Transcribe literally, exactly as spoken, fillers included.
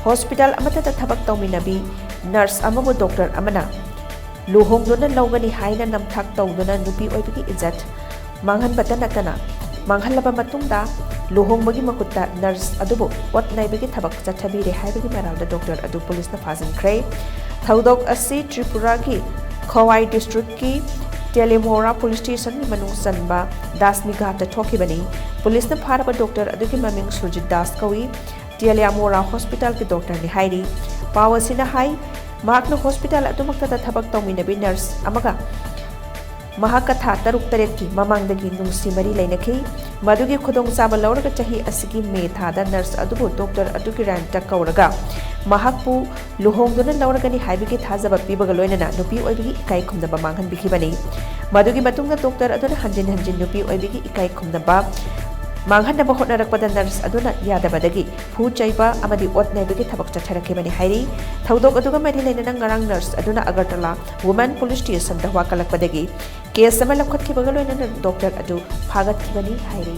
Hospital ꯑꯃꯠꯇꯗ ꯊꯕꯛ ꯇꯧꯃꯤꯟꯅꯕꯤ nurse ꯑꯃꯕꯨ ꯗꯣꯛꯇꯔ ꯑꯃꯅ ꯂꯨꯍꯣꯡꯗꯨꯅ ꯂꯧꯒꯅꯤ ꯍꯥꯏꯅ ꯅꯝꯊꯥꯛ ꯇꯧꯗꯨꯅ ꯅꯨꯄꯤ ꯑꯣꯏꯕꯒꯤ ꯏꯖꯠ ꯃꯥꯡꯍꯟꯕꯇ ꯅꯠꯇꯅ ꯃꯥꯡꯍꯜꯂꯕ ꯃꯇꯨꯡꯗ ꯂꯨꯍꯣꯡꯕꯒꯤ ꯃꯍꯨꯠꯇ ꯅꯔꯁ ꯑꯗꯨꯕꯨ ꯑꯣꯠ ꯅꯩꯕꯒꯤ ꯊꯕꯛ ꯆꯠꯊꯕꯤꯔꯦ ꯍꯥꯏꯕꯒꯤ ꯃꯔꯥꯜꯗ ꯗꯣꯛꯇꯔ ꯑꯗꯨ ꯄꯨꯂꯤꯁꯅ ꯐꯥꯖꯤꯟꯈ꯭ꯔꯦ꯫ ꯊꯧꯗꯣꯛ ꯑꯁꯤ ꯇ꯭ꯔꯤꯄꯨꯔꯥꯒꯤ ꯈꯣꯋꯥꯏ ꯗꯤꯁꯇ꯭ꯔꯤꯛꯀꯤ ꯇꯦꯂꯦꯃꯣꯔꯥ ꯄꯨꯂꯤꯁ ꯁ꯭ꯇꯦꯁꯟꯒꯤ ꯃꯅꯨꯡ ꯆꯟꯕ ꯗꯥꯁꯅꯤꯒꯥꯠꯇ ꯊꯣꯛꯈꯤꯕꯅꯤ꯫ ꯄꯨꯂꯤꯁꯅ ꯐꯥꯔꯕ ꯗꯣꯛꯇꯔ ꯑꯗꯨꯒꯤ ꯃꯃꯤꯡ ꯁꯨꯔꯖꯤꯠ ꯗꯥꯁ ꯀꯧꯏ꯫ ꯇꯦꯂꯦꯃꯣꯔꯥ ꯍꯣꯁꯄꯤꯇꯥꯜꯒꯤ ꯗꯣꯛꯇꯔꯅꯤ ꯍꯥꯏꯔꯤ꯫ ꯄꯥꯎ ꯑꯁꯤꯅ ꯍꯥꯏ, ꯃꯍꯥꯛꯅ ꯍꯣꯁꯄꯤꯇꯥꯜ ꯑꯗꯨꯃꯛꯇꯗ ꯊꯕꯛ ꯇꯧꯃꯤꯟꯅꯕꯤ ꯅꯔꯁ ꯑꯃꯒ ꯃꯍꯥꯛꯀ ꯊꯥ ꯇꯔꯨꯛ ꯇꯔꯦꯠꯀꯤ ꯃꯃꯥꯡꯗꯒꯤ ꯅꯨꯡꯁꯤ ꯃꯔꯤ ꯂꯩꯅꯈꯤ꯫ ꯃꯗꯨꯒꯤ ꯈꯨꯗꯣꯡꯆꯥꯕ ꯂꯧꯔꯒ ꯆꯍꯤ ꯑꯁꯤꯒꯤ ꯃꯦ ꯊꯥꯗ ꯅꯔꯁ ꯑꯗꯨꯕꯨ ꯗꯣꯛꯇꯔ ꯑꯗꯨꯒꯤ ꯔꯦꯟꯠꯇ ꯀꯧꯔꯒ ꯃꯍꯥꯛꯄꯨ ꯂꯨꯍꯣꯡꯗꯨꯅ ꯂꯧꯔꯒꯅꯤ ꯍꯥꯏꯕꯒꯤ ꯊꯥꯖꯕ ꯄꯤꯕꯒ ꯂꯣꯏꯅꯅ ꯅꯨꯄꯤ ꯑꯣꯏꯕꯒꯤ ꯏꯀꯥꯏ ꯈꯨꯝꯅꯕ ꯃꯥꯡꯍꯟꯕꯤꯈꯤꯕꯅꯤ꯫ ꯃꯗꯨꯒꯤ ꯃꯇꯨꯡꯗ ꯗꯣꯛꯇꯔ ꯑꯗꯨꯅ ꯍꯟꯖꯤꯟ ꯍꯟꯖꯤꯟ ꯅꯨꯄꯤ ꯑꯣꯏꯕꯒꯤ ꯏꯀꯥꯏ ꯈꯨꯝꯅꯕ ꯃꯥꯡꯍꯟꯅꯕ ꯍꯣꯠꯅꯔꯛꯄꯗ ꯅꯔꯁ ꯑꯗꯨꯅ ꯌꯥꯗꯕꯗꯒꯤ ꯐꯨ ꯆꯩꯕ ꯑꯃꯗꯤ ꯑꯣꯠ ꯅꯩꯕꯒꯤ ꯊꯕꯛ ꯆꯠꯊꯔꯛꯈꯤꯕꯅꯤ ꯍꯥꯏꯔꯤ꯫ ꯊꯧꯗꯣꯛ ꯑꯗꯨꯒ ꯃꯔꯤ ꯂꯩꯅꯅ ꯉꯔꯥꯡ ꯅꯔꯁ ꯑꯗꯨꯅ ꯑꯒꯔꯇꯂꯥ ꯋꯨꯃꯦꯟ ꯄꯨꯂꯤꯁ ꯁ꯭ꯇꯦꯁꯟꯗ ꯋꯥꯀꯠꯂꯛꯄꯗꯒꯤ ꯀꯦꯁ ꯑꯃ ꯂꯧꯈꯠꯈꯤꯕꯒ ꯂꯣꯏꯅꯅ ꯗꯣꯛꯇꯔ ꯑꯗꯨ ꯐꯥꯒꯠꯈꯤꯕꯅꯤ ꯍꯥꯏꯔꯤ꯫